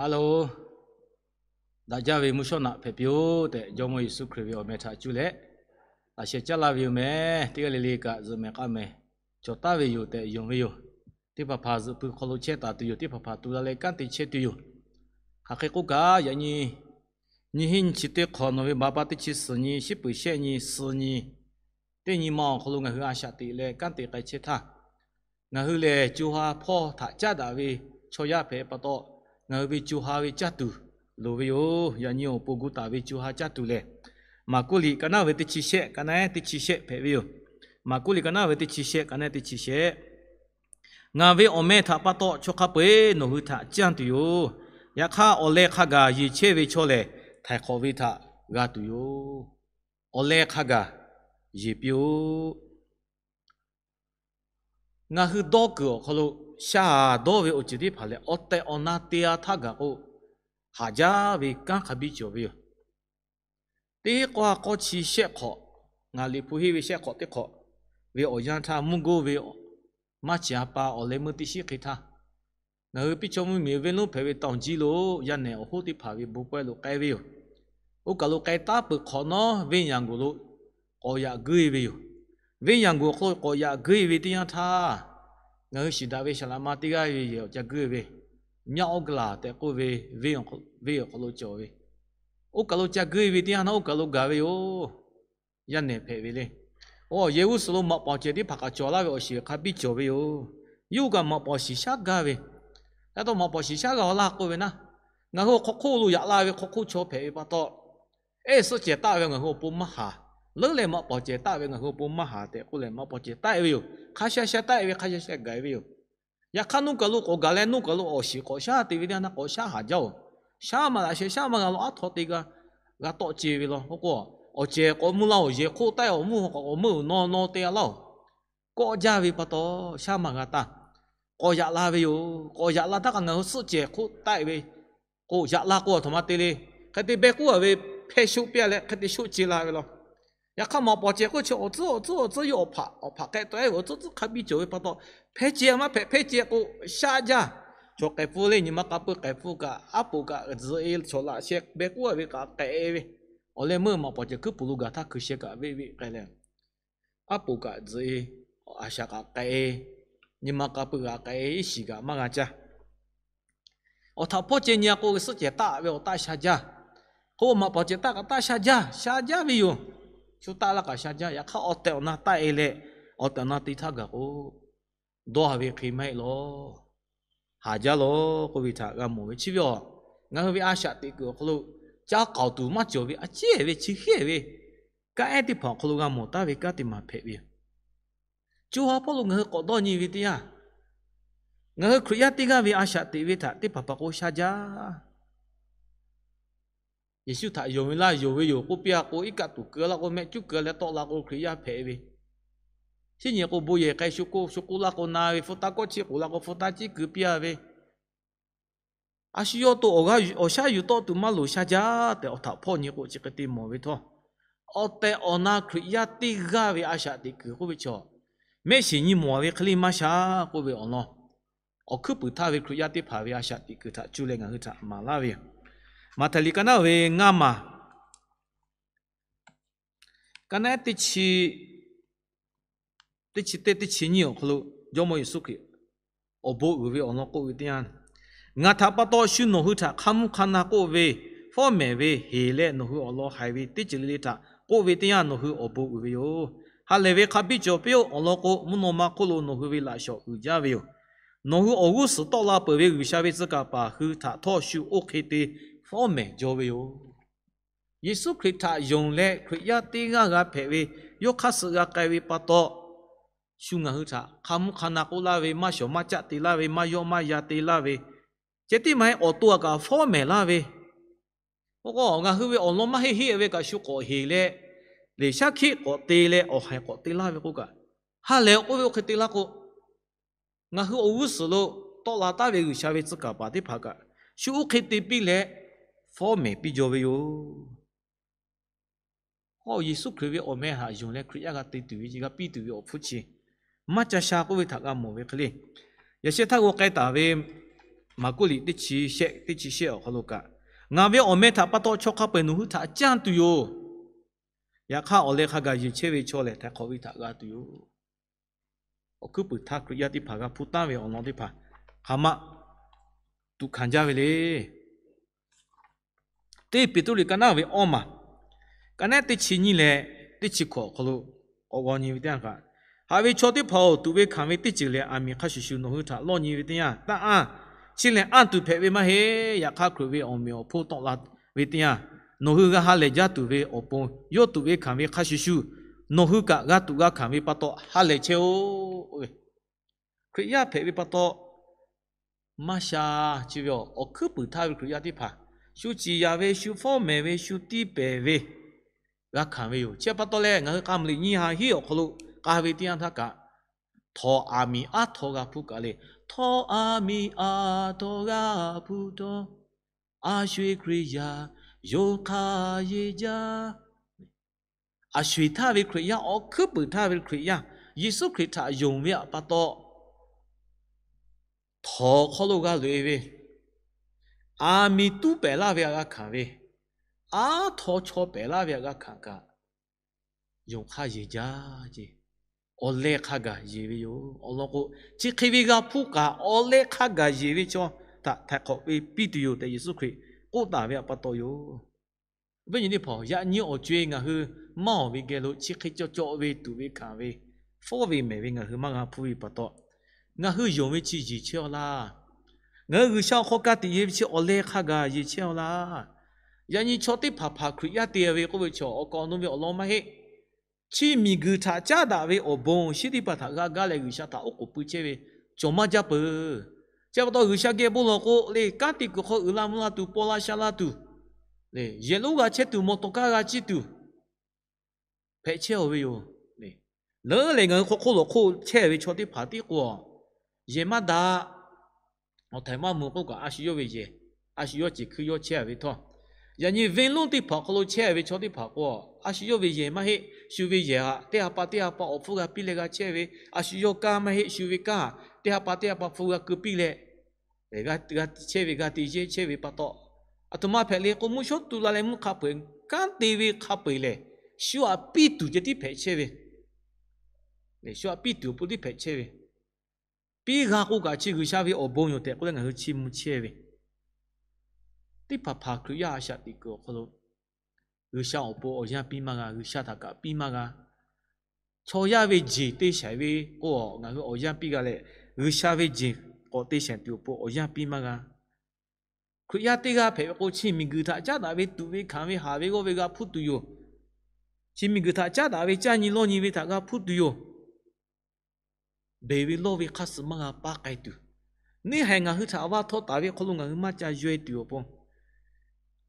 Hello, daꞈ jaˇ ve mvuhˇ shawˉ naꞈ hpehꞈ piˇ-oˆ tehꞈ, Jawˇmawˇ Yeˍsuˆ Hkriꞈ ve awˬ meh htaꞈ cuˇ leh laꞈ sheh caˉ laˇ ve yoˬ meh. Teˇ g'aˇ le le kaꞈ zuhꞈ mehˍ k'a mehˍ cawˬ taˍ ve yoˬ tehꞈ yonˍ ve yoˬ. Teˇ hpaˍ hpaˍ zuhꞈ pui hk'aw lo chehˇ taˍ tuˬ yoˬ. Teˇ hpaˍ hpaˍ tu la leh kanˉ te chehˇ tuˬ yoˬ. Hk'aˬ hk'e k'oˆ kaꞈ, yaꞈ nyi nyiˇ hinˉ nyiˇ chi teˇ hk'awꞈ nawˬ ve baˬ pa teˇ chi suhˍ nyi, shiˉ peuˬ shehˆ nyi, suhˍ nyi, teˇ nyi ma awˬ hk'aw lo ngaˬ hui a shaꞈ teꞈ leh kanˉ te k'ai chehˇ htaˇ, ngaˬ hui lehˬ co ha hpawˇ htaꞈ caˉ daꞈ ve chaw yaˇ hpehꞈ pa taw, ngaˬ hui ve co ha ve caˇ tuˬ loˍ ve yoˬ. Yaꞈ nyi awˬ pon gu taˍ ve co ha caˇ tuˬ lehˬ, Maˍkuˆ liꞈ ka naˉ ve teˇ chi shehˆ, ka naˉ teˇ chi shehˆ hpehꞈ ve yoˬ. Maˍkuˆ liꞈ ka naˉ ve teˇ chi shehˆ, ka naˉ teˇ chi shehˆ. Ngaˬ ve awˬ meh htaꞈ pa taw chaw hk'a peu-eˬ nawˬ hui htaꞈ canˇ tuˬ yoˬ. Yaꞈ hk'aˇ, awˬ leh hk'a gaˬ yeˬ chehˇ ve chaw lehˬ, htaiˍ hk'awꞈ ve htaꞈ g'a tuˬ yoˬ. Awˬ leh hk'a gaˬ yeˬ piˇ-oˆ. Ngaˬ hui dawˇ kuiˬ awˬ hk'aw lo shaˍ dawˇ ve awˬ ceuˬ teˇ hpaˍ lehˬ, awˬ tehˬ awˬ na te-a htaˇ gaˬ k'o, haˍ jaˇ ve kanˉ hk'a biˇ cawˬ ve yoˬ. Teˇ k'awˇ ha k'awˇ chi shehˆ hk'awꞈ, ngaˬ liꞈ hpu henˇ ve shehˆ hk'awꞈ teˇ hk'awꞈ ve awˬ yanˇ htaˇ, mvuhˇ goˇ ve maˇ chi a pa awˬ leh meuˇ teˇ shiˉ hk'e htaˇ, ngaˬ hui piˇ chaw mvuhˇmiˬ venˇ lonˉ hpehꞈ ve တောင်ကြီး lo yaˇ nehˬ awˬ hoˉ teˇ hpaˍ ve bon pawehˇ lo k'ai ve yoˬ. Oˇ kaˬ lo k'ai taˉ peuˬ hk'awꞈ nawˉ, venˇ yaˍ g'oˬ lo k'awꞈ yaꞈ guiˇ ve yoˬ. Venˇ yaˍ g'oˬ awˬ hk'aw lo k'awꞈ yaꞈ guiˇ ve teˇ yanˇ htaˇ, ngaˬ hui shiˍ daꞈ ve saˍ laꞈ ma teˇ g'aˇ ve yehˬ awˬ ca guiˇ ve, မြောက်ဥက္ကလာ tehꞈ k'oˆ ve venˇ awˬ hk'aw lo cawˬ ve. Oˇ kaˬ lo ca guiˇ ve teˇ yanˇ htaˇ, oˇ kaˬ lo gaˬ ve yoˬ. Yaˇ nehˬ hpehꞈ ve le. Oˇ yehˬ g'uˇ suhˍ lo maꞈ pawˍ cehˬ teˇ hpaˍ k'aꞈ cawˬ laˇ ve awˬ shiˍ hk'a biˇ cawˬ ve yoˬ. Yawˇ hui kaꞈ maꞈ pawˍ shiˍ shaˉ gaˇ ve, yaꞈ taw maꞈ pawˍ shiˍ shaˉ g'a-oˬ laˇ k'oˆ ve naˉ, ngaˬ hui awˬ hk'aw hk'oˆ lo yaꞈ la ve hk'aw hk'oˆ chaw hpehꞈ ve pa taw, ehˉ suhˆ cehˬ taˆ ve ngaˬ hui awˬ pon maˇ haˍ. Leuˉ leh maꞈ pawˍ cehˬ taˆ ve ngaˬ hui awˬ pon maˇ haˍ tehꞈ k'oˆ leh, maꞈ pawˍ cehˬ taˆ-e ve yoˬ. Hk'a sha sha taˆ-e ve, hk'a sha sha gaˬ-e ve yoˬ. Yaꞈ hk'aˇ, nuˇ kaˬ lo k'awꞈ gaˬ leh nuˇ kaˬ lo awˬ shiˍ k'awꞈ shaˉ te ve teˇ yanˇ htaˇ, k'awꞈ shaˉ haˍ jaˇ-oˬ. Shaˉ maˇ laꞈ sheh shaˉ maˇ g'a lo aˉ htaw te g'a, g'a tawˆ ce ve law. Oˇ k'o, awˬ cehˬ k'awꞈ mvuh la-oˬ, yehˬ hk'oˆ taˆ-e awˬ mvuhˇ k'awꞈ meuˇ-oˬ, nawˇ nawˇ te-a laˇ-oˬ. Kawˆ jaˇ ve pa taw, shaˉ maˇ g'a taˇ. K'awꞈ yaꞈ la ve yoˬ. K'awꞈ yaꞈ la htaˇ kaꞈ ngaˬ hui suhˆ cehˬ hk'oˆ taˆ-e ve k'o, yaꞈ la k'o, aˬ htoꞈ ma te le. Hk'e te beh k'oˆ-a ve, hpehˇ shoˆ piˇ-a leh hk'e te shoˆ ce la ve law. Yaꞈ hk'aˇ, maꞈ pawˍ cehˬ k'oˆ chi awˬ tcuhˉ awˬ tcuhˉ awˬ tcuhˉ yawˇ awˬ hpaꞈ awˬ hpaꞈ k'ehˆ tawˆ-e ve awˬ tcuhˉ tcuhˉ hk'a biˇ cawˬ ve pa taw, hpehˇ ce maˇ hpehꞈ, hpehˇ ce k'o, shaˉ jaˇ. Chaw k'ehˬ hpfuhˇ le, nyi ma k'a pui k'ehˬ hpfuhˇ kaꞈ, aˉ poꞈ kaꞈ tzuhꞈ-e, chaw laꞈ sheh beh k'oˆ-a ve kaꞈ k'ehˆ-e ve, awˬ leh meuˇ maꞈ pawˍ cehˬ hkuiˉ puˍ lo gaˬ htaˇ hkui sheh kaꞈ veˆ veˆ k'ai leh, aˉ poꞈ kaꞈ tzuhꞈ-e, a shaꞈ kaꞈ k'ehˆ-e, nyi ma k'a pui kaꞈ k'ehˆ-e, iˉ shiˍ kaꞈ maˇ g'a caˇ. Awˬ htaꞈ hpawˇ ceh nyi-a k'o, suhˆ cehˬ taˆ ve awˬ taˆ sha jaˇ. K'o, maꞈ pawˍ cehˬ taˆ kaꞈ taˆ sha jaˇ, sha jaˇ ve yoˬ. Shu taˆ laˇ kaꞈ sha jaˇ. Yaꞈ hk'aˇ, awˬ tehˬ awˬ na taˆ-e leh, awˬ tehˬ awˬ na te htaˇ gaˬ k'o, dawˇ haˍ ve hk'e maˇ heˆ law. Haˍ jaˇ law k'oˆ ve htaꞈ g'a mawˬ ve chi ve aˬ, ngaˬ hui ve a shaꞈ teꞈ kuiˬ awˬ hk'aw lo ca k'aoˍ tuˬ maˇ cawˬ ve a ciˉ ve chi hk'e ve kanˉ ehˉ teˇ hpaˍ awˬ hk'aw lo g'a mawˬ taˍ ve kanˉ teˇ maˬ hpehꞈ ve yoˬ. Co ha hpawˇ lo ngaˬ hui k'awꞈ dawˇ nyi ve teˇ yanˇ, ngaˬ hui Hkriꞈ yaˇ teˇ g'aˇ ve a shaꞈ teꞈ ve htaꞈ teˇ hpaˍ hpaˍ k'o sha jaˇ. Yeˍsuˆ htaꞈ yonˍ ve laˇ, yonˍ ve yoˬ k'oˆ piˇ-a k'o, iˉ kaˆ tuˬ keu laˇ k'o, mehˆ cuˉ keu leh tawˆ la k'o, Hkriꞈ yaˇ hpehꞈ ve. Shinˉ nyi k'o, bon yehˬ k'ai shu k'oˆ shu k'oˆ laˇ k'o na ve, hpu taˇ kawˆ chiˆ k'oˍ la k'o, hpu taˇ ciˉ keu piˇ-a ve. A shu yawˇ to awˬ shaˉ yuˬ tawˆ tuˬ maˇ loˍ, sha jaˇ tehꞈ awˬ htaꞈ hpawˇ nyi k'o, chi hk'e te mawˬ ve htawˇ, awˬ tehˬ awˬ na Hkriꞈ yaˇ teˇ g'aˇ ve a shaꞈ teꞈ kuiˬ k'oˆ ve chaw, mehˆ shiˍ nyi mawˬ ve hk'e le maˇ sha k'oˆ ve awˬ lawn, awˬ hkuiˉ puiˍ htaˇ ve Hkriꞈ yaˇ teˇ hpaˍ ve a shaꞈ teꞈ kuiˬ htaꞈ cuˇ leh ngaˬ hui htaꞈ maˍ laˇ ve yoˬ. Maꞈhtehˍ liꞈ ka naˉ ve ngaˇ maˬ, ka naˉ teˇ chi, teˇ chi teˇ, teˇ chi nyiˇ awˬ hk'aw lo Jawˇmawˇ Yeˍsuˆ Hkriꞈ awˬ bon uiˍ ve awˬ lawn k'oˆ ve teˇ yanˇ, ngaˬ htaꞈ pa taw shu nawˬ hui htaꞈ hk'a mvuhˇ hk'a na k'oˆ ve, fawˉ mehˍ ve, heˍ leh nawˬ hui awˬ lawn haiˬ ve teˇ ceuˬ le le htaꞈ k'oˆ ve teˇ yanˇ, nawˬ hui awˬ bon uiˍ ve yoˬ. Ha lehˬ ve hk'a biˇ cawˬ piˇ-oˆ. Awˬ lawn k'o, mvuhˇ naw ma hk'oˆ lo nawˬ hui ve laꞈ shawˍ uiˍ jaˇ ve yoˬ. Nawˬ hui awˬ g'uˇ suhˍ tawˆ la peuˬ ve G'uiˬsha ve tcuh kaˍ paˍ hui htaꞈ htawˇ shu oˇ hk'e te fawˉ mehˍ jaw ve yoˬ. Yeˍsuˆ Hkriꞈ htaꞈ yonˍ leh Hkriꞈ yaˇ teˇ g'aˇ g'a hpehꞈ ve, yawˇ hk'aˇ suh g'a k'ai ve pa taw, shu ngaˬ hui htaꞈ hk'a mvuhˇ hk'a na k'oˆ laˇ ve, maˇ shawˍ maˇ caˆ te laˇ ve, maˇ yawˆ maˇ yan te laˇ ve, ceh tiˉ maˇ heˆ, awˬ to-a kaꞈ fawˉ mehˍ laˇ ve, oˇ k'o ngaˬ hui ve awˬ lawn maˇ heˆ heˆ ve kaꞈ shu k'awꞈ heˍ leh, leˬ shaˉ hkiˆ k'awꞈ te leh awˬ haiˬ k'awꞈ te laˇ ve k'oˆ kaꞈ, ha lehˬ k'oˆ ve oˇ hk'e te laˇ k'o, ngaˬ hui awˬ g'uˇ suhˍ lo tawˆ la taˍ ve G'uiˬsha ve tcuh kaˍ paˍ teˇ hpaˍ kaꞈ shu oˇ hk'e te piˇ leh fawˉ mehˍ piˇ jaw ve yoˬ. Oˇ Yeˍsuˆ Hkriꞈ ve awˬ meh htaꞈ yonˍ leh Hkriꞈ yaˇ g'a te tuˬ ve, g'a piˇ tuˬ ve awˬ hpfuhˇ chi maˇ ca sha k'oˆ ve htaꞈ g'a mawˬ ve hk'e le. Yaꞈ sheh htaˇ g'aw k'ai taˍ ve Maˍkuˆ liꞈ teˇ chi shehˆ, teˇ chi shehˆ awˬ hk'aw lo kaꞈ, Ngaˬ ve awˬ meh htaꞈ pa taw chaw hk'a peu-eˬ nawˬ hui htaꞈ canˇ tuˬ yoˬ. Yaꞈ hk'aˇ, awˬ leh hk'a gaˬ yeˬ chehˇ ve chaw lehˬ, htaiˍ hk'awꞈ ve htaꞈ g'a tuˬ yoˬ. Awˬ hkuiˉ puiˍ htaˇ Hkriꞈ yaˇ teˇ hpaˍ g'a hpuˇ taˍ ve awˬ lawn teˇ hpaˍ hk'aˬ ma tuꞈ hkanˍ jaˇ ve le. Teˇ Peˍtruˆ liꞈ ka naˉ ve awˇ maˬ, ka naˉ teˇ chi nyiˇ leh teˇ chi hkawꞈ awˬ hk'aw lo k'awꞈ g'aw nyi ve teˇ yanˇ kaꞈ, Haꞈ ve chaw teˇ hpaˍ-oˬ, tuꞈ ve hkanˍ ve teˇ ceuˬ lehˬ, aˬ miˍ hk'a shuˍ shuˍ nawˬ hui htaꞈ lawˇ nyi ve teˇ yanˇ, taˇ anˇ chi lehˬ anˇ tuˬ hpehꞈ ve maˇ heˆ. Yaꞈ hk'aˇ, Hkriꞈ ve awˬ meꞈ awˬ hponˇ tawˆ la ve teˇ yanˇ, nawˬ hui g'a ha lehˬ jaˇ tuˬ ve awˬ pon, yawˇ tuꞈ ve hkanˍ ve hk'a shuˍ shuˍ nawˬ hui kaꞈ g'a tuꞈ g'a hkanˍ ve pa taw ha lehˬ chehˇ-oˆ. Hkriꞈ yaˇ hpehꞈ ve pa taw maˇ sha. Chi ve awˬ hkuiˉ puiˍ htaˇ ve Hkriꞈ yaˇ teˇ hpaˍ, shu ciˍ yaˍ ve, shu fawˉ mehˍ ve, shu tiˇ pehˍ ve g'a hkanˍ ve yoˬ. Chi pa taw leh, ngaˬ hui k'a mvuh liꞈ nyiˇ ha hiˉ awˬ hk'aw lo k'a ve teˇ yanˇ htaˇ kaꞈ, htawnˍ aˬ miˍ aˉ htaw g'a hpuˇ kaꞈ le. Htawnˍ aˬ miˍ aˬ htaw g'a hpuˇ htawˇ, a sho-eˬ Hkriꞈ yaˇ yonˍ hk'a yeˬ jaˇ. A sho-eˬ htaˇ ve Hkriꞈ yaˇ, awˬ hkuiˉ puiˍ htaˇ ve Hkriꞈ yaˇ, Yeˍsuˆ Hkriꞈ htaꞈ yonˍ ve pa taw, htawnˍ hk'aw lo g'a loꞈ-e ve, aˬ miˍ tuˉ pehˍ laˇ ve htaꞈ g'a hkanˍ ve, aˉ htaw chaw pehˍ laˇ ve htaꞈ g'a hkanˍ kaꞈ, yonˍ hk'a yeˬ jaˇ ce. Awˬ leh hk'a gaˬ yeˬ ve yoˬ. Awˬ lawn k'o, chi hk'e ve g'a hpuˇ kaꞈ awˬ leh hk'a gaˬ yeˬ ve chaw htaꞈ htaiˍ hk'awꞈ ve piˇ tuˬ yoˬ tehꞈ Yeˍsuˆ Hkriꞈ k'oˆ taˍ ve pa taw yoˬ. Viˉ nyi teˇ hpaˍ, yaꞈ nyi awˬ co-e ngaˬ hui maˇ awˬ ve geh lo chi hk'e cawˬ cawˬ ve tuꞈ ve hkanˍ ve, fawˉ ve mehˍ ve ngaˬ hui maˇ g'a hpuˇ ve pa taw, ngaˬ hui yonˍ ve chi yeˬ chehˇ-aw laˇ. Ngaˬ hui G'uiˬsha awˬ hk'aw ka tiꞈ yeˬ ve chi awˬ leh hk'a gaˬ yeˬ chehˇ-aw laˇ. Yaꞈ nyi chaw teˇ hpaˍ hpaˍ Hkriꞈ yaˇ te ve k'oˆ ve chaw awˬ kaˍ awˬ nu ve awˬ lawn maˇ heˆ. Chi miˬguiˬ htaꞈ caˉ daꞈ ve awˬ bon shinˉ teˇ hpaˍ htaꞈ g'a gaˇ leh G'uiˬsha htaꞈ oˉ k'oˍ pui chehˇ ve cawˬ maˇ jaˇ peuˬ. Chi pa taw G'uiˬsha geh bon lawˬ k'o le, kanˉ te kuiˬ hk'aw uiˍ la mvuh la tuˬ, paw la sha la tuˬ, yehˬ lonˉ g'a chehˇ tuˬ, mawˬ tawˍ kaˇ g'a ciˇ tuˬ hpehꞈ chehˇ-aˬ ve yoˬ. Leuˉ lehˬ ngaˬ hui hk'aw hk'oˆ lawˬ hk'oˆ chehˇ ve chaw teˇ hpaˍ tiˉ k'o, yehˬ maˇ daꞈ, awˬ htaiˍ maˇ mvuh k'oˆ kaꞈ, a shu yawˇ ve yehˬ, a shu yawˇ ceˬ hkui yawˇ chehˇ ve htawˇ, yaꞈ nyi venˇ lonˉ teˇ hpaˍ awˬ hk'aw lo chehˇ ve chaw teˇ hpaˍ k'o, a shu yawˇ ve yehˬ maˇ heˆ, shu ve yehˬ htaꞈ teˇ ha pa teˇ ha pa awˬ hpfuhˇ g'a piˇ leh g'a chehˇ ve, a shu yawˇ kaˇ maˇ heˆ, shu ve kaˇ htaꞈ teˇ ha pa teˇ ha pa hpfuhˇ g'a keu piˇ leh, g'a chehˇ ve, g'a te yehˇ chehˇ ve pa taw, aˬ htoꞈ ma hpehꞈ le k'o, mvuhˇ shawˉ tu la leh mvuhˇ hk'a peu-eˬ, kanˉ te ve hk'a peu-eˬ lehˬ, shu htaꞈ piˇ tuˬ ceh tiˉ hpehꞈ chehˇ ve, shu htaꞈ piˇ tuˬ awˬ pon tiˉ hpehꞈ chehˇ ve, piˇ g'a k'o kaꞈ chi G'uiˬsha ve awˬ bon yoˬ tehꞈ k'oˆ leh ngaˬ hui chiˇ mvuh chehˇ ve, teˇ hpaˍ hpaˍ Hkriꞈ yaˇ a shaꞈ teꞈ kuiˬ awˬ hk'aw lo G'uiˬsha awˬ pon awˬ yanˇ piˇ maˇ g'a, G'uiˬsha htaꞈ kaꞈ piˇ maˇ g'a. Chaw yaˇ ve jeˬ te shaiˍ ve k'o, ngaˬ hui awˬ yanˇ piˇ g'a leh, G'uiˬsha ve jeˬ k'awꞈ te shaiˍ tuˬ awˬ pon awˬ yanˇ piˇ maˇ g'a. Hkriꞈ yaˇ teˇ g'aˇ hpehꞈ ve k'o, chi miˬguiˬ htaꞈ caˉ daꞈ ve tuꞈ ve hkanˍ ve haˍ ve g'awˇ ve g'a hpuˇ tuˬ yoˬ. Chi miˬguiˬ htaꞈ caˉ daꞈ ve caˇ nyi lawˇ nyi ve htaꞈ g'a hpuˇ tuˬ yoˬ. Beˬ ve lawˇ ve hk'aˇ suh maˇ g'a paˇ k'ai tuˬ, neˇ haiˬ ngaˬ hui htaꞈ va htaw taˍ ve hk'aw lo ngaˬ hui maˇ ca yaweh tuˬ awˬ pon,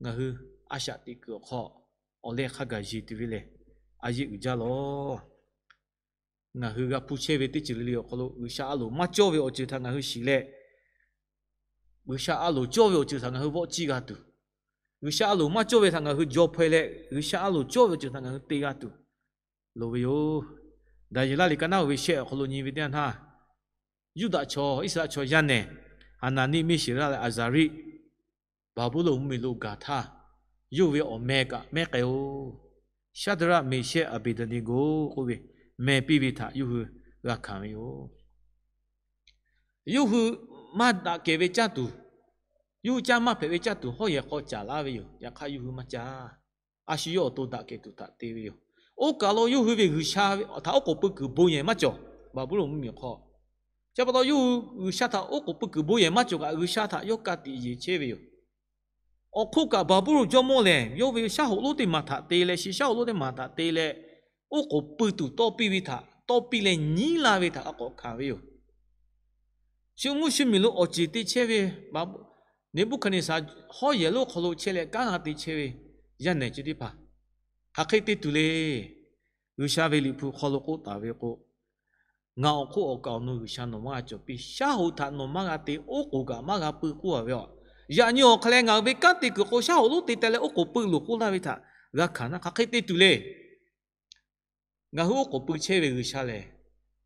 ngaˬ hui a shaꞈ teꞈ kuiˬ awˬ hk'aw awˬ leh hk'a gaˬ yeˬ tuˬ ve lehˬ, a yeˆ uiˍ jaˇ lawˬ. Ngaˬ hui g'a hpuˇ chehˇ ve teˇ ceuˬ le le awˬ hk'aw lo G'uiˬsha a loˍ maˇ cawˇ ve awˬ ceuˬ htaꞈ ngaˬ hui shiˍ leh, G'uiˬsha a loˍ cawˇ ve awˬ ceuˬ htaꞈ ngaˬ hui vawˆ ciˇ g'a tuˬ, G'uiˬsha a loˍ maˇ cawˇ ve htaꞈ ngaˬ hui jaw hpaweh leh, G'uiˬsha a loˍ cawˇ ve awˬ ceuˬ htaꞈ ngaˬ hui te g'a tuˬ loˍ ve yoˬ. Daˍyeˍlaˆ liꞈ ka naˉ oˇ ve shehˆ awˬ hk'aw lo nyi ve teˇ yanˇ htaˇ, Yuˇdaꞈ chaw, Iˉsaˍreˍlaˆ chaw yaˇ nehˬ, Haˍnaˍniˆ, Miˇsheˍraˆ leh Aˍzaˍriˆ, Baˍbuˍlonˍ mvuhˇmiˬ lo gaˬ htaˇ, yawˇ ve awˬ meh kaꞈ mehˉ k'ai-oˬ. Shaˍdraˆ, Meˍshehˆ, Aˍbeˍdaˍneˍgoˍ k'oˆ ve meh piˇ ve htaꞈ yawˇ hui g'a hkanˍ ve yoˬ. Yawˇ hui maˇ daꞈ kehˬ ve caˇ tuˬ, yawˇ hui caˇ maˇ hpehꞈ ve caˇ tuˬ hawˉ yehˬ hk'aw caˍ laˇ ve yoˬ. Yaꞈ hk'aˇ yawˇ hui maˇ caˇ. A shu yawˇ awˬ to daꞈ kehˬ tuˬ htaꞈ te ve yoˬ. Oˇ kaˬ lo yawˇ hui ve G'uiˬsha htaꞈ oˉ k'oˍ pui kuiˬ bon yehˬ maˇ cawˬ. Baˍbuˍlonˍ mvuhˇmiˬ hk'aw, chi pa taw yawˇ hui G'uiˬsha htaꞈ oˉ k'oˍ pui kuiˬ bon yehˬ maˇ cawˬ kaꞈ, G'uiˬsha htaꞈ yawˇ ka tiꞈ yeˬ chehˇ ve yoˬ. Awˬ hk'oˆ kaꞈ Baˍbuˍlonˍ jawˇmawˇ lehˬ, yawˇ ve shaˉ hoꞈ lonˉ teˇ maˬ htaꞈ te leh, shi shaˉ hoꞈ lonˉ teˇ maˬ htaꞈ te leh, oˉ k'oˍ pui tuˬ tawˇ piˇ ve htaꞈ, tawˇ piˇ leh nyiˉ laˇ ve htaꞈ a k'awꞈ hkanˍ ve yoˬ. Shu mvuhˇ shu miˬ lo awˬ ceˬ te chehˇ ve, Neˍbuˆhkaˍneˍsaˍ hawˉ yehˬ lonˉ hk'aw lo chehˇ leh kanˉ g'a te chehˇ ve yaˇ nehˬ chi teˇ hpaˍ, hk'aˬ hk'e te tuˬ le. G'uiˬsha ve Liꞈ hpu hk'aw lo k'oˆ taˍ ve k'o, Ngaˬ awˬ hk'oˆ awˬ kaˍ awˬ nu G'uiˬsha nawˬ maˇ g'a cawˬ piˇ. Shaˉ hoꞈ htaꞈ nawˬ maˇ g'a te, oˉ k'oˍ kaꞈ maˇ g'a pui k'oˆ a ve yoˬ. Yaꞈ nyi awˬ hk'aˬ lehˬ, ngaˬ ve kanˉ te kuiˬ k'o shaˉ hoꞈ lonˉ te teh leh oˉ k'oˍ pui loˬ k'oˆ laˇ ve htaꞈ g'a hkanˍ naˇ, hk'aˬ hk'e te tuˬ le. Ngaˬ hui oˉ k'oˍ pui chehˇ ve G'uiˬsha lehˬ,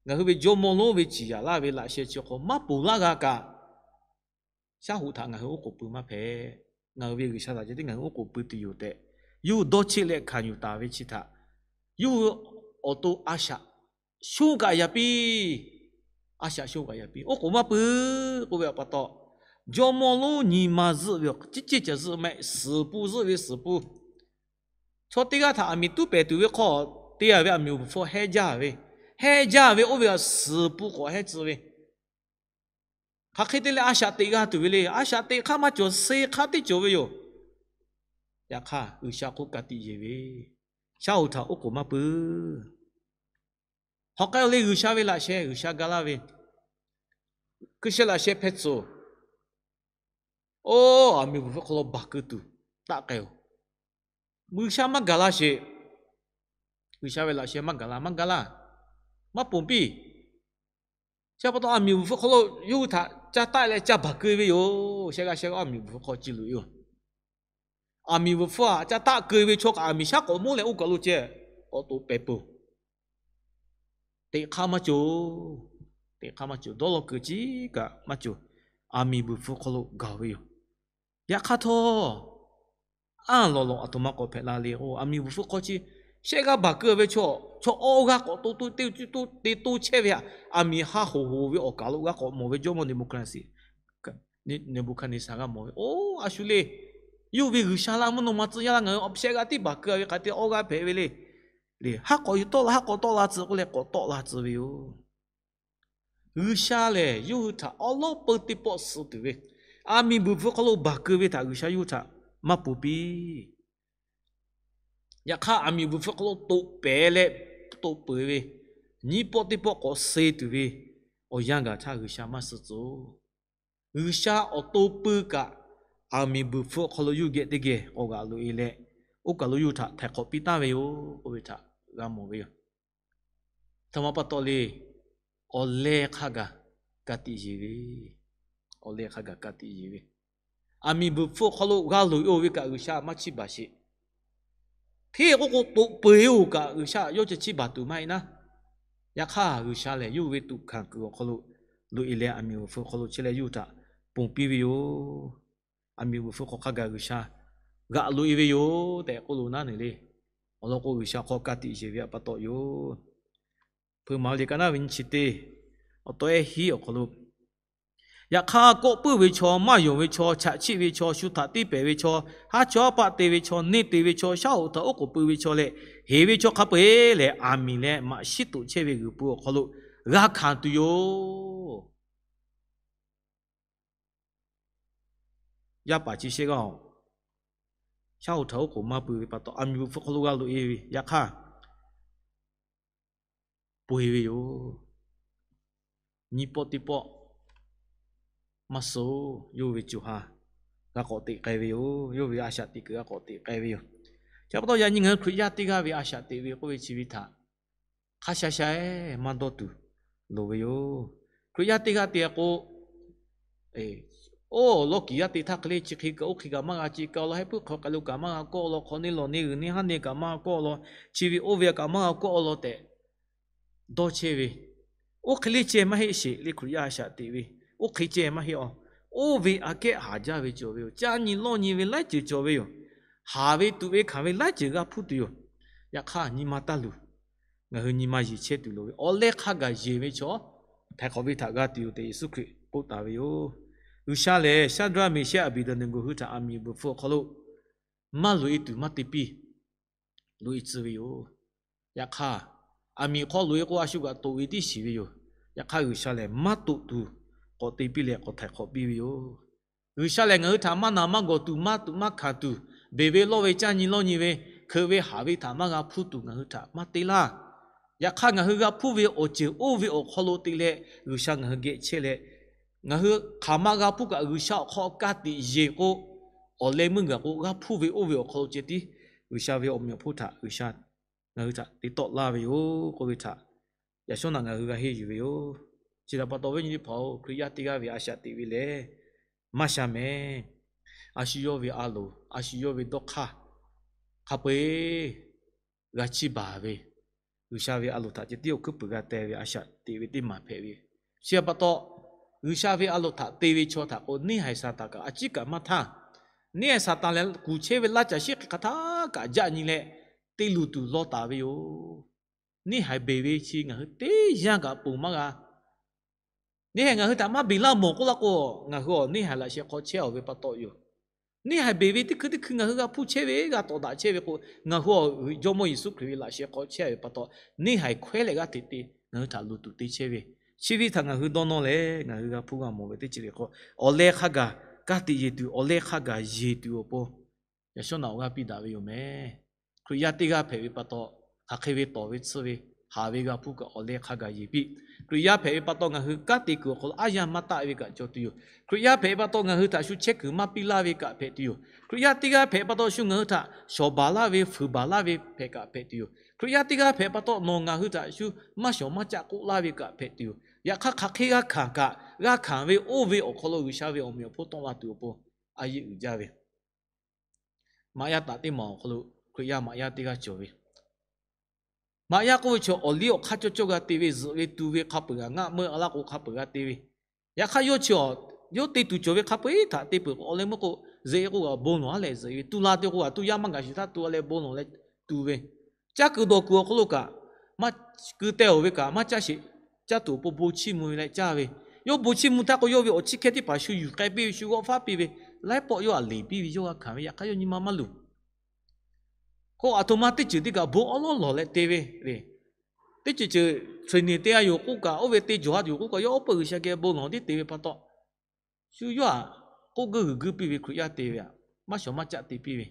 ngaˬ hui ve jawˇmawˇ lonˉ ve ciˍ yaꞈ laˇ ve laꞈ sheh chi hk'aw maˇ ponˬ laˇ g'a kaꞈ, Shaˉ hoꞈ htaꞈ ngaˬ hui oˉ k'oˍ pui maˇ hpehꞈ. Ngaˬ hui ve G'uiˬsha htaꞈ ceh tiˉ ngaˬ hui oˉ k'oˍ pui tuˬ yoˬ tehꞈ, yawˇ hui dawˇ cheˆ leh hkanˍ yuˬ taˍ ve chi htaꞈ, yawˇ hui awˬ to a shaꞈ shoˉ kaꞈ yaꞈ piˇ. A shaꞈ shoˉ kaꞈ yaꞈ piˇ. Oˉ k'oˍ maˇ pui k'oˆ ve awˬ pa taw, jawˇmawˇ lonˉ nyi ma zuhˆ ve awˬ ciˉ ceˇ ca zuhˆ mehˆ, suhˍ pun zuhˆ ve suhˍ pun. Chaw teˇ g'aˇ htaꞈ aˬ miˍ tuˉ pehˍ tuˬ ve hk'aw, te a ve aˬ miˍ bvuhˬ hpfuhˇ hehˉ jaˇ ve, hehˉ jaˇ ve oˇ ve a suhˍ pun k'awꞈ hehˉ tcuh ve, hk'aˬ hk'e te leh a shaꞈ teꞈ g'a tuˬ ve le. A shaꞈ teꞈ hk'aˇ maˇ cawˬ, se hk'aˇ teˇ cawˬ ve yoˬ. Yaꞈ hk'aˇ, G'uiˬsha hk'oˆ ka tiꞈ yeˬ ve, shaˉ hoꞈ htaꞈ oˉ k'oˍ maˇ pui. Hk'aˬ k'ai-o le, G'uiˬsha ve laꞈ sheh G'uiˬsha ga laˇ ve, hkui sheh laꞈ sheh hpehˇ tcuh-oˬ, aˬ miˍ bvuhˬ hpfuhˇ hk'aw lo baˬ keu tuˬ taˆ k'ai-oˬ. G'uiˬsha maˇ gaˬ la sheˍ. G'uiˬsha ve laꞈ sheh maˇ gaˬ la, maˇ gaˬ la, maˇ ponˬ piˇ. Chi pa taw aˬ miˍ bvuhˬ hpfuhˇ hk'aw lo yawˇ hui htaꞈ ca taˆ leh ca baˬ keu ve yoˬ. Sheh g'aˇ sheh g'aˇ aˬ miˍ bvuhˬ hpfuhˇ hk'aw ci loꞈ e-oˬ. Aˬ miˍ bvuhˬ hpfuhˇ a ca taˆ keu ve chaw kaꞈ aˬ miˍ shaˉ k'awꞈ moˉ leh oˇ kaˬ lo ceh k'awꞈ toꞈ pehˍ peuˬ. Teꞈ hk'aˇ maˇ cawˬ. Teꞈ hk'aˇ maˇ cawˬ. Dawˇ law keu ciˉ kaꞈ maˇ cawˬ. Aˬ miˍ bvuhˬ hpfuhˇ hk'aw lo gaˬ ve yoˬ. Yaꞈ hk'aˇ htawˇ, aˉ lawˬ lawˬ aˬ htoꞈ ma k'awꞈ hpehꞈ la le k'o, aˬ miˍ bvuhˬ hpfuhˇ hk'aw chi shehˆ g'aˇ baˬ keu ve chaw, chaw awˇ g'aˇ k'awꞈ to to te to te to chehˇ ve htaꞈ aˬ miˍ ha hoꞈ hoꞈ ve awˬ kaˬ lo g'aˇ k'awꞈ mawˬ ve jawˇmawˇ Neˍbuˍhkaˍneˍsaˍ, Neˍbuˍhkaˍneˍsaˍ g'a mawˬ ve, oˇ a shu le, yawˇ ve G'uiˬsha laˇ mvuhˇ naw ma tcuh yaˇ laˇ, ngaˬ hui shehˆ g'aˇ tiˉ baˬ keu ve hk'aˬ hk'e te awˇ g'aˇ hpehꞈ ve le. Le, haˉ k'awꞈ yuˬ tawˆ la, haˉ k'awꞈ tawˆ la tcuh k'oˆ leh k'awꞈ tawˆ la tcuh ve yoˬ. G'uiˬsha lehˬ yawˇ hui htaꞈ awˉ lawˉ peu teˇ pawˆ suh tuˬ ve, aˬ miˍ bvuhˬ hpfuhˇ hk'aw lo baˬ keu ve htaꞈ G'uiˬsha yawˇ hui htaꞈ maˇ ponˬ piˇ. Yaꞈ hk'aˇ, aˬ miˍ bvuhˬ hpfuhˇ hk'aw lo toꞈ pehˍ leh toꞈ peuˬ ve, nyiˇ pawˆ teˇ pawˆ k'awꞈ suh tuˬ ve awˬ yanˇ gaˬ htaˇ G'uiˬsha maˇ suh tcuh. G'uiˬsha awˬ to pui kaꞈ, aˬ miˍ bvuhˬ hpfuhˇ hk'aw lo yawˇ geh teˇ geh k'awꞈ g'aꞈ loꞈ e leh, oˇ kaˬ lo yawˇ hui htaꞈ htaiˍ hk'awꞈ piˇ taˍ ve yoˬ k'oˆ ve htaꞈ g'a mawˬ ve yoˬ. Htaꞈ ma pa taw le, awˬ leh hk'a gaˬ ka tiꞈ yeˬ ve, awˬ leh hk'a gaˬ ka tiꞈ yeˬ ve, aˬ miˍ bvuhˬ hpfuhˇ hk'aw lo g'a loꞈ e-oˬ ve kaꞈ G'uiˬsha maˇ chiˇ baˬ sheˍ. Hteˇ k'oˆ k'o, toꞈ peuˬ e-oˬ kaꞈ G'uiˬsha yawˇ ceh chiˇ baˬ tuˬ maˇ heˆ naˉ. Yaꞈ hk'aˇ, G'uiˬsha lehˬ yawˇ ve tuꞈ hkanˍ kuiˬ awˬ hk'aw lo loꞈ e leh, aˬ miˍ bvuhˬ hpfuhˇ hk'aw lo chehˇ leh yawˇ hui htaꞈ ponˬ piˇ ve yoˬ. Aˬ miˍ bvuhˬ hpfuhˇ hk'aw hk'a gaˬ G'uiˬsha g'aꞈ loꞈ e ve yoˬ tehꞈ k'oˆ lo naˉ neˬ le. Awˬ lawn k'o, G'uiˬsha hk'aw ka tiꞈ yeˬ ve pa taw yoˬ. Hpeuꞈ maˍ le ka naˉ ve nyi chi teˇ, awˬ taw ehˉ hiˉ awˬ hk'aw lo, yaꞈ hk'aˇ, kawˆ puiˉ ve chaw, maˇ yonˍ ve chaw, chaꞈ chiˆ ve chaw, shu htaꞈ tiˇ pehˍ ve chaw, haˉ chawˇ haˉ paˆ te ve chaw, neˇ te ve chaw, shaˉ hoꞈ htaꞈ oˉ k'oˍ pui ve chaw leh, heˍ ve chaw hk'a peu-eˬ lehˬ, aˬ miˍ leh maꞈ shiˉ toꞈ chehˇ ve g'uiˬ pui awˬ hk'aw lo g'a hkanˍ tuˬ yoˬ. Yaˇ paˍ chi shehˆ g'aˇ-oˬ, shaˉ hoꞈ htaꞈ oˉ k'oˍ maˇ pui ve pa taw, aˬ miˍ bvuhˬ hpfuhˇ hk'aw lo g'a loꞈ e ve, yaꞈ hk'aˇ, pui ve yoˬ. Nyiˇ pawˆ teˇ pawˆ maˇ suh-oˬ, yawˇ ve co ha g'a k'awꞈ teꞈ k'ai ve yoˬ. Yawˇ ve a shaꞈ teꞈ kuiˬ g'a k'awꞈ teꞈ k'ai ve yoˬ. Chi pa taw, yaꞈ nyi ngaˬ hui Hkriꞈ yaˇ teˇ g'aˇ ve a shaꞈ teꞈ ve k'oˆ ve chi ve htaꞈ hk'a sha sha-eˬ maˇ dawˇ tuˬ loˍ ve yoˬ. Hkriꞈ yaˇ teˇ g'aˇ te k'o, oˇ lawˇ kiˍ yaˇ te htaˇ hk'e le, chi hk'e kaꞈ oˇ hk'e kaꞈ maˇ g'a ce kaꞈ law, heh puiˉ hk'aw k'ai lo kaꞈ maˇ g'a kawˆ law, hk'awꞈ neˇ lawˬ neˇ g'uiˬ neˇ haˉ neˇ kaꞈ maˇ g'a kawˆ law, chi ve oˇ ve kaꞈ maˇ g'a kawˆ law tehꞈ dawˇ chehˇ ve, oˇ hk'e le ceh maˇ heˆ sheˍ le. Hkriꞈ yaˇ a shaꞈ teꞈ ve oˇ hk'e ceh maˇ heˆ-aˬ. Oˇ ve aꞈ kehˉ haˍ jaˇ ve cawˬ ve yoˬ. Caˇ nyi lawˇ nyi ve laiˉ ceuˬ cawˬ ve yoˬ. Haˍ ve tuꞈ ve hkanˍ ve laiˉ ceuˬ g'a hpuˇ tuˬ yoˬ. Yaꞈ hk'aˇ, nyi ma taˇ luˬ. Ngaˬ hui nyi ma yeˬ chehˇ tuˬ loˍ ve, awˬ leh hk'a gaˬ yeˬ ve chaw htaiˍ hk'awꞈ ve htaꞈ g'a tuˬ yoˬ tehꞈ Yeˍsuˆ Hkriꞈ k'oˆ taˍ ve yoˬ. G'uiˬsha lehˬ, Shaˍdraˆ, Meˍshehˇ, Aˍbeˍdeˍneˍgoˍ hui htaꞈ aˬ miˍ bvuhˬ hpfuhˇ awˬ hk'aw lo maˇ loꞈ e tuˬ maˇ te piˇ, loꞈ e tcuh ve yoˬ. Yaꞈ hk'aˇ, aˬ miˍ hk'aw loꞈ e k'o, a shu kaꞈ toꞈ ve tiˉ shiˍ ve yoˬ. Yaꞈ hk'aˇ, G'uiˬsha lehˬ maˇ toꞈ tuˬ k'awꞈ te piˇ leh k'awꞈ htaiˍ hk'awꞈ piˇ ve yoˬ. G'uiˬsha lehˬ, ngaˬ hui htaꞈ maˇ naˍ maˇ gawˬ tuˬ, maˇ tuꞈ maˇ hkanˍ tuˬ, beˬ ve lawˇ ve caˇ nyi lawˇ nyi ve, hkeu ve haˍ ve htaꞈ maˇ g'a hpuˇ tuˬ ngaˬ hui htaꞈ maˇ te laˇ. Yaꞈ hk'aˇ, ngaˬ hui g'a hpuˇ ve awˬ ceuˬ oˇ ve awˬ hk'aw lo te leh G'uiˬsha ngaˬ hui geh chehˇ leh, ngaˬ hui hk'aˬ ma g'a hpuˇ kaꞈ G'uiˬsha awˬ hk'aw ka tiꞈ yeˬ k'o, awˬ leh meuˇ gaˬ k'o, g'a hpuˇ ve oˇ ve awˬ hk'aw lo ceh tiˉ G'uiˬsha ve awˬ meꞈ awˬ hponˇ htaꞈ G'uiˬsha ngaˬ hui htaꞈ te tawˆ laˇ ve yoˬ k'oˆ ve htaꞈ yaꞈ shawˉ naꞈ ngaˬ hui g'a henˇ yuˬ ve yoˬ. Chi htaꞈ pa taw, viˉ nyi teˇ hpaˍ-oˬ, Hkriꞈ yaˇ teˇ g'aˇ ve a shaꞈ teꞈ ve lehˬ, maˇ sha mehˍ. A shu yawˇ ve a loˍ, a shu yawˇ ve dawˇ hk'aˇ hk'a peu-eˬ g'a chiˇ baˬ ve, G'uiˬsha ve a loˍ htaꞈ ceh tiˉ awˬ hkuiˉ puiˍ g'a teh ve a shaꞈ teꞈ ve teˇ maˬ hpehꞈ ve. Chi htaꞈ pa taw, G'uiˬsha ve a loˍ htaꞈ te ve chaw htaꞈ k'o, neˇhaiˬ Saˍtanˍ kaꞈ a ciˉ kaꞈ maˇ htaˇ. Neˇhaiˬ Saˍtanˍ lehˬ kuˬ chehˇ ve laˇ caˬ shiˉ hk'e hk'aˬ htaˇ kaꞈ jaˆ nyi leh, te luˬ tuˬ law taˍ ve yoˬ. Neˇhaiˬ beˬ ve chi ngaˬ hui teˇ yanˇ kaꞈ ponˬ maˇ g'a. Neˇhaiˬ ngaˬ hui htaꞈ maˇ beˬ laˇ mawˬ k'oˆ laˇ k'o, ngaˬ hui awˬ neˇhaiˬ laꞈ sheh hk'aw chehˇ-oˬ ve pa taw yoˬ. Neˇhaiˬ beˬ ve teˇ hkui teˇ hkui ngaˬ hui g'a hpuˇ chehˇ ve, g'a tawˍ daꞈ chehˇ ve k'o, ngaˬ hui awˬ Jawˇmawˇ Yeˍsuˆ Hkriꞈ ve laꞈ sheh hk'aw chehˇ ve pa taw, neˇhaiˬ hkawehˉ leh g'aˇ hteꞈ te ngaˬ hui htaꞈ luˬ tuˬ te chehˇ ve, chi ve htaꞈ ngaˬ hui dawˇ nawˇ leh ngaˬ hui g'a hpuˇ g'a mawˬ ve teˇ ceuˬ le k'o, awˬ leh hk'a gaˬ ka tiꞈ yeˬ tuˬ, awˬ leh hk'a gaˬ yeˬ tuˬ awˬ pon yaꞈ shawˉ naꞈ awˬ g'aˇ piˇ daꞈ ve yoˬ meh. Hkriꞈ yaˇ teˇ g'aˇ hpehꞈ ve pa taw, hk'aˬ hk'e ve tawˍ ve tsuhˇ ve, haˍ ve g'a hpuˇ kaꞈ awˬ leh hk'a gaˬ yeˬ piˇ. Hkriꞈ yaˇ hpehꞈ ve pa taw ngaˬ hui kanˉ te kuiˬ awˬ hk'aw lo aˉ yanˇ maˇ taˆ ve kaꞈ cawˬ tuˬ yoˬ. Hkriꞈ yaˇ hpehꞈ ve pa taw ngaˬ hui htaꞈ shu chehˇ kuiˬ maˇ piˇ laˇ ve kaꞈ hpehꞈ tuˬ yoˬ. Hkriꞈ yaˇ teˇ g'aˇ hpehꞈ pa taw shu ngaˬ hui htaꞈ shawˍ baˬ laˇ ve, fuiˍ baˬ laˇ ve hpehꞈ kaꞈ hpehꞈ tuˬ yoˬ. Hkriꞈ yaˇ teˇ g'aˇ hpehꞈ pa taw nawˬ ngaˬ hui htaꞈ shu maˇ shawˍ maˇ caˆ k'oˆ laˇ ve kaꞈ hpehꞈ tuˬ yoˬ. Yaꞈ hk'aˇ hk'aˬ hk'e g'a hkanˍ kaꞈ, g'a hkanˍ ve oˇ ve awˬ hk'aw lo G'uiˬsha ve awˬ meꞈ awˬ hponˇ tawˆ la tuˬ awˬ pon a yeˆ uiˍ jaˇ ve, maꞈ yaˇ taꞈ teˇ maˬ awˬ hk'aw lo Hkriꞈ yaˇ maꞈ yaˇ teˇ g'aˇ cawˬ ve, maꞈ yaˇ k'oˆ ve chaw awˬ liˇ awˬ hk'aˇ cawˇ cawˇ g'a te ve, zuhꞈ ve tu ve hk'a peu-eˬ g'aꞈ ngaˆ meuˇ a laˇ k'o hk'a peu-eˬ g'a te ve. Yaꞈ hk'aˇ yawˇ chi awˬ, yawˇ te tuˬ cawˬ ve hk'a peu-eˬ htaꞈ te peuˬ k'o, awˬ leh meuˇ k'o, zuhꞈ-e k'o g'aꞈ bon lawˬ a leh zuhꞈ ve, tu la te k'o g'aꞈ tu yaˇ maˇ gaˬ sheˍ htaˇ tu a leh bon lawˬ leh tu ve, caˇ kuiˬ dawˬ kuiˬ awˬ hk'aw lo kaꞈ, maˇ kuiˬ teh-oˬ ve kaꞈ maˇ caˇ sheˍ, caˇ tuˬ awˬ pon bon chiˇ mvuh ve leh caˇ ve, yawˇ bon chiˇ mvuh htaˇ k'o yawˇ ve awˬ chiˇ hkehˇ teˇ hpaˍ shu yuˬ k'ai piˇ ve, shu g'awˆ faˉ piˇ ve, laiˉ pawˆ yawˇ htaꞈ leˬ piˇ ve, yawˇ g'a hkanˍ ve, yaꞈ hk'aˇ yawˇ nyi ma maˇ luˬ. K'o aˬ htoꞈ ma teˇ ceuˬ teˇ kaꞈ bon awˉ lawˉ lawˬ leh te ve le. Teˇ ceuˬ ceuˬ training te g'a yoˬ k'oˆ kaꞈ, oˇ ve te jawˬ a yoˬ k'oˆ kaꞈ, yawˇ awˉ peuˬ G'uiˬsha geh bon lawˬ tiˉ te ve pa taw, shu yawˇ htaꞈ k'oˆ guiˇ g'uiˬ guiˇ piˇ ve Hkriꞈ yaˇ te ve htaꞈ maˇ shawˍ maˇ caˆ te piˇ ve.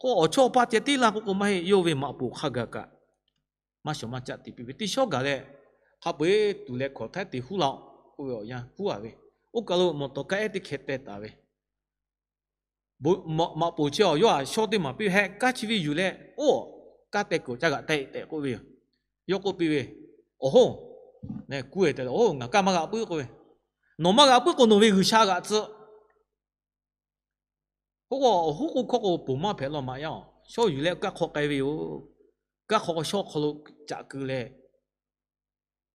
K'o awˬ chawˇ paˆ ceh tiˉ laˇ k'oˆ k'o maˇ heˆ, yawˇ ve maꞈ poˍ hk'a gaˬ kaꞈ maˇ shawˍ maˇ caˆ te piˇ ve. Teˇ shawˉ gaˬ leh hk'a peu-eˬ tuˬ leh hkawˍ htaiˉ te huˉ la-oˬ k'oˆ ve awˬ yanˇ huˉ a ve, oˇ kaˬ lo mawˬ tawˍ kaˇ ehˉ teˇ hkeh teh taˍ ve maꞈ poˍ chi awˬ yawˇ htaꞈ shawˉ teˇ maˬ piˇ hehˆ, kanˉ chi ve yuˬ leh oˇ, kanˉ teh kuiˬ ca g'aꞈ teh tehꞈ k'oˆ ve yoˬ. Yawˇ k'oˆ piˇ ve, Awˬ hoˉ, kuˇ-e tehꞈ, Oˬ, ngaˬ kanˉ maˇ g'aꞈ puiˉ k'oˆ ve, Nawˬ maˇ g'aꞈ puiˉ k'o nawˬ ve G'uiˬsha g'aꞈ tcuh. K'oˆ k'o awˬ hoˉ k'o hkawˇ k'o ponˬ maˇ hpehꞈ law maꞈ yaˇ-oˬ, shawˉ yuˬ leh kanˉ hk'aw k'ai ve yoˬ. Kanˉ hk'aw shawˉ hk'aw lo caꞈ keu leh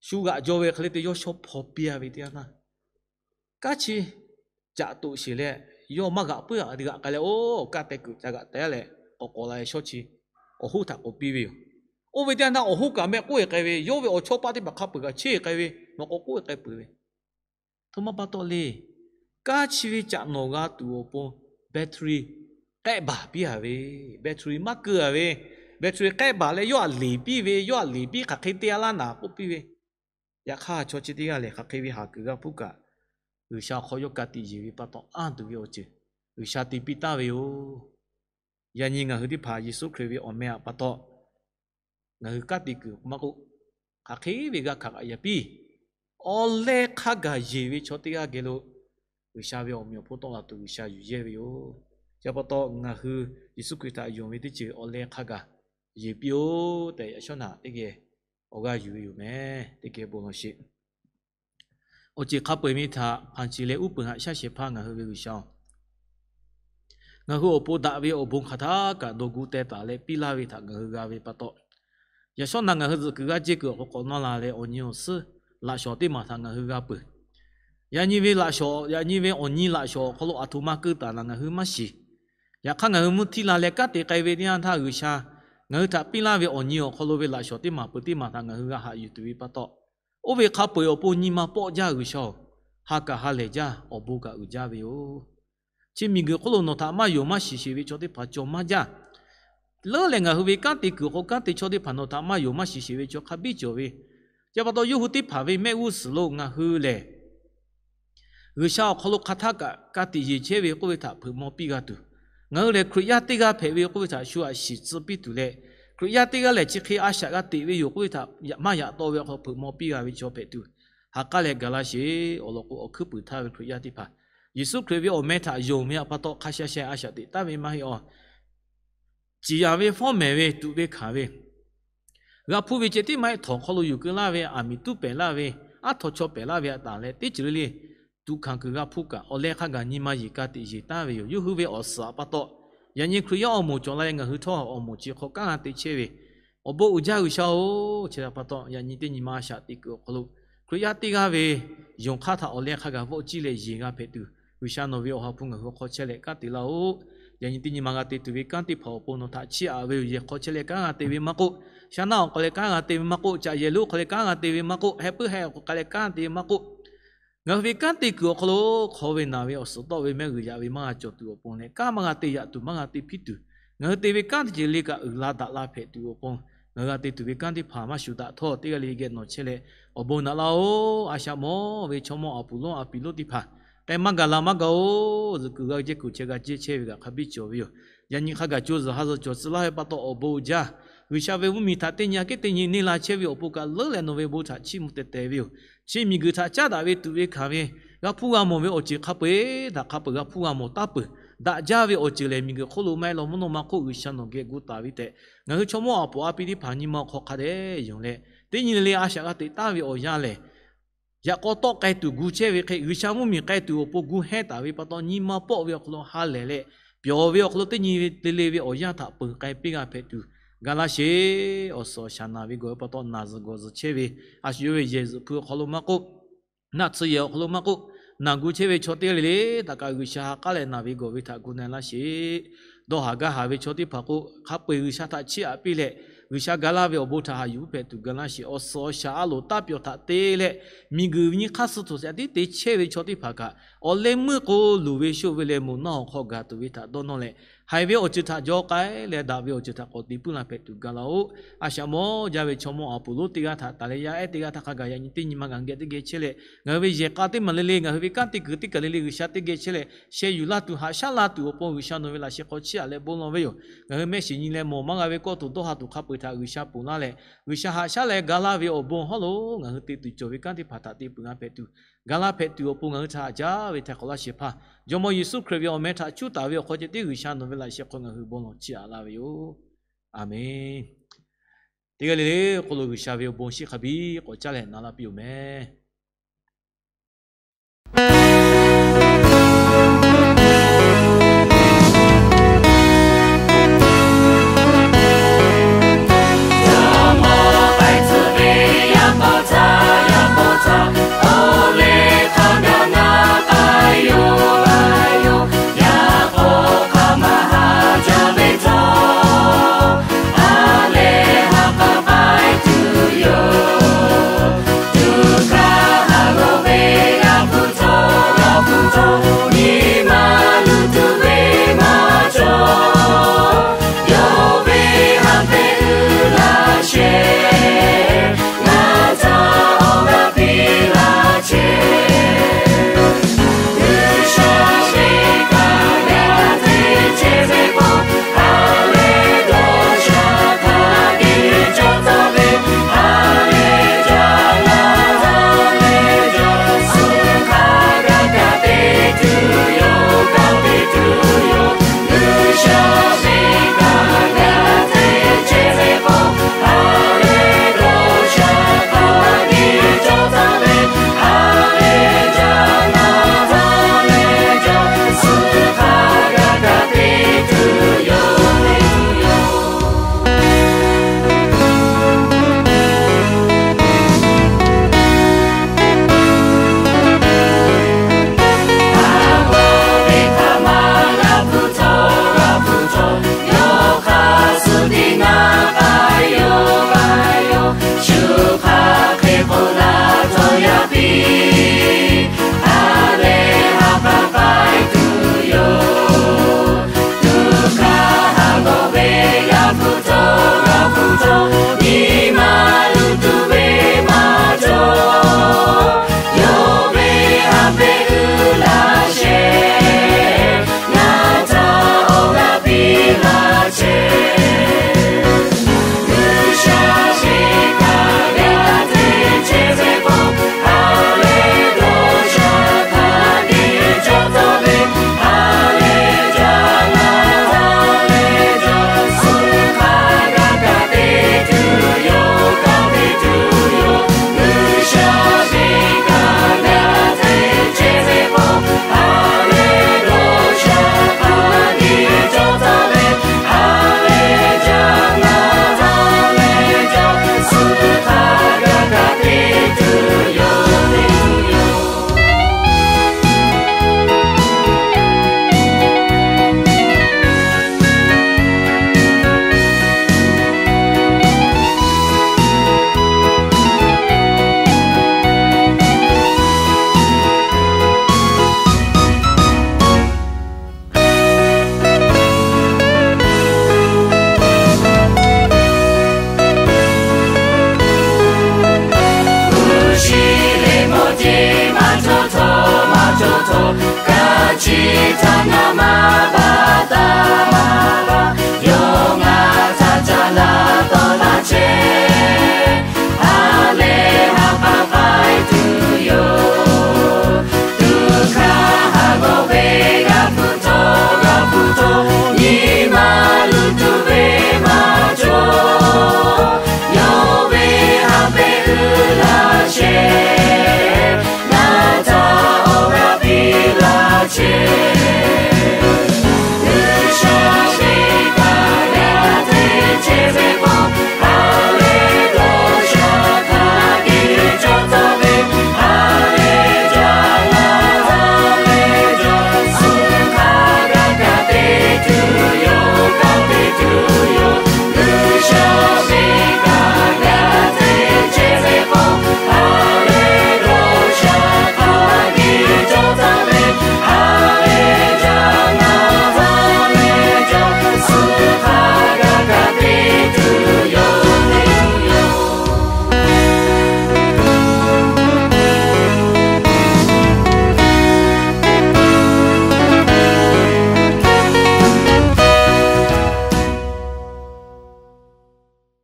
shu g'aꞈ jaw ve hk'e le te yawˇ shawˉ hpaw piˇ-a ve teˇ yanˇ htaˇ, kanˉ chi caꞈ toꞈ sheˬ leh yawˇ maˇ g'aꞈ puiˉ a g'aꞈ k'ai leh, oˇ, kanˉ teh kuiˬ ca g'aꞈ teh leh k'awꞈ k'awꞈ la leh shawˉ chi awˬ hoˉ htaꞈ k'oꞈ piˇ ve yoˬ. Oˇ ve teˇ yanˇ htaˇ awˬ hoˉ kaꞈ mehˆ k'oˆ-e k'ai ve, yawˇ ve awˬ chawˇ paˆ teˇ hpaˍ hk'a peu-eˬ kaꞈ cheˇ-e k'ai ve, nawˬ k'awꞈ k'oˆ-e k'ai peuˬ ve, Htoꞈ ma pa taw le. Kanˉ chi ve caꞈ nawˬ g'a tuˬ awˬ pon battery k'ehˆ baˬ piˇ-a ve, battery maˇ keu-a ve, battery k'ehˆ baˬ leh yawˇ htaꞈ leˬ piˇ ve, yawˇ htaꞈ leˬ piˇ hk'aˬ hk'e te-a laˇ naˍ k'oˆ piˇ ve. Yaꞈ hk'aˇ chaw chi teˇ g'aˇ lehˬ hk'aˬ hk'e ve haˍ kuiˬ g'a hpuˇ kaꞈ, G'uiˬsha awˬ hk'aw yawˇ ka tiꞈ yeˬ ve pa taw anˇ tuˬ ve awˬ ceuˬ G'uiˬsha te piˇ taˍ ve yoˬ. Yaꞈ nyi ngaˬ hui teˇ hpaˍ Yeˍsuˆ Hkriꞈ ve awˬ meh htaꞈ pa taw ngaˬ hui kanˉ te kuiˬ maˇ k'oˆ, hk'aˬ hk'e ve g'a hkanˍ k'aꞈ yaꞈ piˇ. Awˬ leh hk'a gaˬ yeˬ ve chaw teˇ g'aˇ geh lo G'uiˬsha ve awˬ meꞈ awˬ hponˇ tawˆ la tuˬ G'uiˬsha yuˬ yehˇ ve yoˬ. Chi pa taw ngaˬ hui Yeˍsuˆ Hkriꞈ htaꞈ yonˍ ve teˇ ceuˬ awˬ leh hk'a gaˬ yeˬ piˇ-oˆ tehꞈ yaꞈ shawˉ naꞈ teˇ geh awˬ g'aˇ yuˬ ve yoˬ meh. Teˇ geh bon lawˬ sheˍ. Awˬ ceuˬ hk'a peu-eˬ ve htaꞈ hpanˍ ceˬ leh uˉ peunˍ haꞈ shaˉ shehˍ hpaˇ ngaˬ hui ve G'uiˬsha-oˬ, ngaˬ hui awˬ pon daꞈ ve awˬ bon hk'aˬ htaˇ kaꞈ dawˬ gu teh taˍ leh piˇ laˇ ve htaꞈ ngaˬ hui g'a ve pa taw, yaꞈ shawˉ naꞈ ngaˬ hui zuhꞈ kuiˬ g'aˇ jehˇ kuiˬ awˬ hk'aw k'awꞈ nawˇ la leh awˬ nyi awˬ suhˉ laꞈ shawˍ teˇ maˬ htaꞈ ngaˬ hui g'a peuˬ. Yaꞈ nyi ve laꞈ shawˍ, yaꞈ nyi ve awˬ nyi laꞈ shawˍ awˬ hk'aw lo aˬ htoꞈ ma keu taˍ laˬ ngaˬ hui maˇ shiˍ. Yaꞈ hk'aˇ ngaˬ hui mvuhˇ htiˇ la leh kanˉ te k'ai ve teˇ yanˇ htaˇ G'uiˬsha ngaˬ hui htaꞈ piˇ laˇ ve awˬ nyi awˬ hk'aw lo ve laꞈ shawˍ teˇ maˬ peuˬ teˇ maˬ htaꞈ ngaˬ hui g'a haꞈ yuˬ tuˬ ve pa taw, oˇ ve hk'a peu-eˬ awˬ pon nyi ma pawˆ jaˇ G'uiˬsha-oˬ, ha kaꞈ ha lehˬ jaˇ, awˬ bon kaꞈ uiˍ jaˇ ve yoˬ. Chi miˬguiˬ hk'oˆ lo nawˬ htaꞈ maˇ yonˍ maˇ shiˍ sheˍ ve chaw teˇ hpaˍ cawˬ maˇ jaˇ. Leuˉ leh ngaˬ hui ve kanˉ te kuiˬ hk'aw kanˉ te chaw teˇ hpaˍ nawˬ htaꞈ maˇ yonˍ maˇ shiˍ sheˍ ve chaw hk'a biˇ cawˬ ve. Chi pa taw yawˇ hui teˇ hpaˍ ve mehˆ g'uˇ suhˍ lo ngaˬ hui lehˬ G'uiˬsha awˬ hk'aw lo hk'aˬ htaˇ kaꞈ ka tiꞈ yeˬ chehˇ ve k'oˆ ve htaꞈ hpeuꞈ maw piˇ g'a tuˬ, ngaˬ hui lehˬ Hkriꞈ yaˇ teˇ g'aˇ hpehꞈ ve k'oˆ ve htaꞈ shu htaꞈ shiˍ tcuh piˇ tuˬ leh, Hkriꞈ yaˇ teˇ g'aˇ lehˬ chi hk'e a shaꞈ g'a teꞈ ve yoˬ k'oˆ ve htaꞈ maˇ yaꞈ taw ve awˬ hk'aw hpeuꞈ maw piˇ g'a ve chaw hpehꞈ tuˬ, ha k'aˉ leh gaˬ laˇ sheˍ. Awˬ lawn k'o awˬ hkuiˉ puiˍ htaˇ ve Hkriꞈ yaˇ teˇ hpaˍ Yeˍsuˆ Hkriꞈ ve awˬ meh htaꞈ yonˍ ve pa taw hk'a sha sha a shaꞈ teꞈ taˍ ve maˇ heˆ awˬ. Ciˍ yanˍ ve, fawˉ mehˍ ve, tuꞈ ve hkanˍ ve, g'a hpuˇ ve ceh tiˉ maˇ heˆ, htawnˍ hk'aw lo yuˬ keu laˇ ve, aˬ miˍ tuˉ pehˍ laˇ ve, aˉ htaw chaw pehˍ laˇ ve htaꞈ tanˬ leh teˇ ceuˬ le le tuꞈ hkanˍ kuiˬ g'a hpuˇ kaꞈ, awˬ leh hk'a gaˬ nyi ma yeˬ ka tiꞈ yeˬ taˍ ve yoˬ. Yawˇ hui ve awˬ suhˍ pa taw, yaꞈ nyi Hkriꞈ yaˇ awˬ moˍ cawˬ la leh ngaˬ hui htawˇ awˬ moˍ chi hk'aw kanˉ g'a te chehˇ ve, awˬ bon uiˍ jaˇ G'uiˬsha-oˬ, chi htaꞈ pa taw yaꞈ nyi teˇ nyi ma a shaꞈ teꞈ kuiˬ awˬ hk'aw lo Hkriꞈ yaˇ teˇ g'aˇ ve yonˍ hk'aˇ htaꞈ awˬ leh hk'a gaˬ vawˆ ciˇ leh yeˬ g'a hpehꞈ tuˬ, G'uiˬsha nawˬ ve awˬ ha hpu ngaˬ hui awˬ hk'aw chehˇ leh kanˉ te laˇ-oˆ. Yaꞈ nyi teˇ nyi ma g'a te tuˬ ve kanˉ teˇ hpaˍ awˬ pon nawˬ htaꞈ chiˇ aꞈ ve yoˬ. Yehˬ hk'aw chehˇ leh kanˉ g'a te ve maˇ k'oˆ, shaˉ naˆ awˬ hk'aw leh kanˉ g'a te ve maˇ k'oˆ, caꞈ yehˬ lonˉ hk'aw leh kanˉ g'a te ve maˇ k'oˆ, heh puiˉ heh awˬ hk'aw leh kanˉ te ve maˇ k'oˆ, ngaˬ hui ve kanˉ te kuiˬ awˬ hk'aw lo hk'aw ve naˬ ve awˬ suhˍ tawˆ ve mehˆ g'uiˬ yaꞈ ve maˇ g'a cawˬ tuˬ awˬ pon leh, kanˉ maˇ g'a te yaꞈ tuˬ maˇ g'a te hpiˇ tuˬ, ngaˬ hui te ve kanˉ teˇ ceuˬ le kaꞈ uiˍ la daꞈ la hpehꞈ tuˬ awˬ pon, ngaˬ hui g'a te tuˬ ve kanˉ teˇ hpaˍ maˇ shuˍ daꞈ htawˇ, teˇ g'aˇ le geh nawˬ chehˇ leh awˬ bon naꞈ laˇ-oˆ. A shaꞈ mawˬ ve chaw mawˇ aˍ puˍ lonˉ aˍ piˍ lonˉ teˇ hpaˍ k'ai maˇ gaˬ la maˇ gaˬ-oˬ. Zuhꞈ kuiˬ g'a jehˇ kuiˬ chehˇ g'a jehˇ chehˇ ve kaꞈ hk'a biˇ cawˬ ve yoˬ. Yaꞈ nyi hk'a gaˬ co zuhˬ ha zuhˬ cawˬ tcuh laˇ ve pa taw awˬ bon uiˍ jaˇ. G'uiˬsha ve mvuhˇmiˬ htaꞈ teˇ nyi aꞈ kehˉ teˇ nyi neˇ la chehˇ ve awˬ pon kaꞈ leuˉ leh nawˬ ve bon htaꞈ chiˇ mvuh teh teh ve yoˬ. Chi miˬguiˬ htaꞈ caˉ daꞈ ve tuꞈ ve hkanˍ ve g'a hpuˇ g'a mawˬ ve awˬ ceuˬ hk'a peu-eˬ htaꞈ hk'a peu-eˬ g'a hpuˇ g'a mawˬ taˍ peuˬ. Daꞈ jaˇ ve awˬ ceuˬ lehˬ, miˬguiˬ hk'oˆ lo maˇ heˆ law mvuhˇ naw ma hk'oˆ G'uiˬsha nawˬ geh gu taˍ ve tehꞈ, ngaˬ hui chaw mawˇ aˍ puˍ a pi teˇ hpaˍ nyi ma awˬ hk'aw hk'a dehꞈ yonˍ leh, teˇ nyi le le a shaꞈ g'a teꞈ taˍ ve awˬ yanˇ lehˬ, yaꞈ k'aw tawˆ k'ai tuˬ gu chehˇ ve hk'e, G'uiˬsha mvuhˇmiˬ k'ai tuˬ awˬ pon gu hehnˇ taˍ ve pa taw, nyi ma pawˆ ve awˬ hk'aw lo ha lehˬ leh, pyawˬ ve awˬ hk'aw lo teˇ nyi le le ve awˬ yanˇ htaꞈ peunˍ k'ai piˇ g'a hpehꞈ tuˬ ga laˇ sheˍ. Awˬ suhˍ awˬ shaˍ naˬ ve gawˬ ve pa taw naˬ zuhˬ gawˬ zuhˬ chehˇ ve, a shu yawˇ ve yehˬ zuhꞈ hpu awˬ hk'aw lo maˇ k'oˆ, naˆ tsuhˇ yehˬ awˬ hk'aw lo maˇ k'oˆ, naˬ gu chehˇ ve chaw teˇ g'aˇ le le htaꞈ kaꞈ G'uiˬsha ha k'aˉ leh naˬ ve gawˬ ve htaꞈ gu na laˇ sheˍ. Dawˇ haˍ gaˇ haˍ ve chaw teˇ hpaˍ k'o, hk'a peu-eˬ G'uiˬsha htaꞈ chiˇ aꞈ piˇ leh, G'uiˬsha ga laˇ ve awˬ bon htaꞈ haꞈ yuˬ hpehꞈ tuˬ ga laˇ sheˍ. Awˬ suhˍ awˬ shaˍ a loˍ taˇ pyawˬ htaꞈ te leh, miˬguiˬ ve nyi hk'aˇ suh htoꞈ shehˍ tiˉ te chehˇ ve chaw teˇ hpaˍ kaꞈ, awˬ leh meuˇ k'o luˬ ve shoˆ ve leh moˍ naˆ awˬ hk'aw gaˬ tuˬ ve htaꞈ dawˇ nawˇ leh, haiˬ ve awˬ ceuˬ htaꞈ jaw k'ai leh, daꞈ ve awˬ ceuˬ htaꞈ k'awꞈ te puiˉ la hpehꞈ tuˬ ga laˇ-oˆ. A shaꞈ mawˬ jaˇ ve chaw mawˇ aˍ puˍ lonˉ teˇ g'aˇ htaꞈ taˍ leh yaˇ ehˉ teˇ g'aˇ htaꞈ hk'a gaˬ yaꞈ nyi teˇ nyi ma g'a geh teˇ geh chehˇ leh, ngaˬ hui ve yehˬ k'a teˇ maˬ le le, ngaˬ hui ve kanˉ te kuiˬ teˇ kaˬ le le G'uiˬsha teˇ geh chehˇ leh, sheh yuˬ laˇ tuˬ haꞈ shaˉ la tuˬ awˬ pon G'uiˬsha nawˬ ve laꞈ sheh hk'aw chiˇ aꞈ leh bon lawˬ ve yoˬ. Ngaˬ hui mehˆ shiˍ nyi leh mawˬ maˇ g'a ve kawˇ tuˬ dawˇ ha tuˬ hk'a peu-eˬ htaꞈ G'uiˬsha ponˬ laˇ leh, G'uiˬsha haꞈ shaˉ leh ga laˇ ve awˬ bon hawˉ lo ngaˬ hui te tuˬ cawˬ ve kanˉ teˇ hpaˍ htaꞈ te peuˬ g'a hpehꞈ tuˬ, ga laˇ hpehꞈ tuˬ awˬ pon ngaˬ hui htaꞈ haꞈ jaˇ ve htaiˍ hk'awꞈ laˇ shehˍ hpaˇ, Jawˇmawˇ Yeˍsuˆ Hkriꞈ ve awˬ meh htaꞈ cuˉ taˍ ve awˬ hk'aw ceh tiˉ G'uiˬsha nawˬ ve laꞈ sheh hk'aw ngaˬ hui bon lawˬ chiˇ aꞈ laˇ ve yoˬ. Aˍmenˍ. Teˇ g'aˇ le le k'o lo G'uiˬsha ve awˬ bon shiˍ hk'a biˇ k'awꞈ caˇ leh na laˇ piˇ-oˬ mehˍ.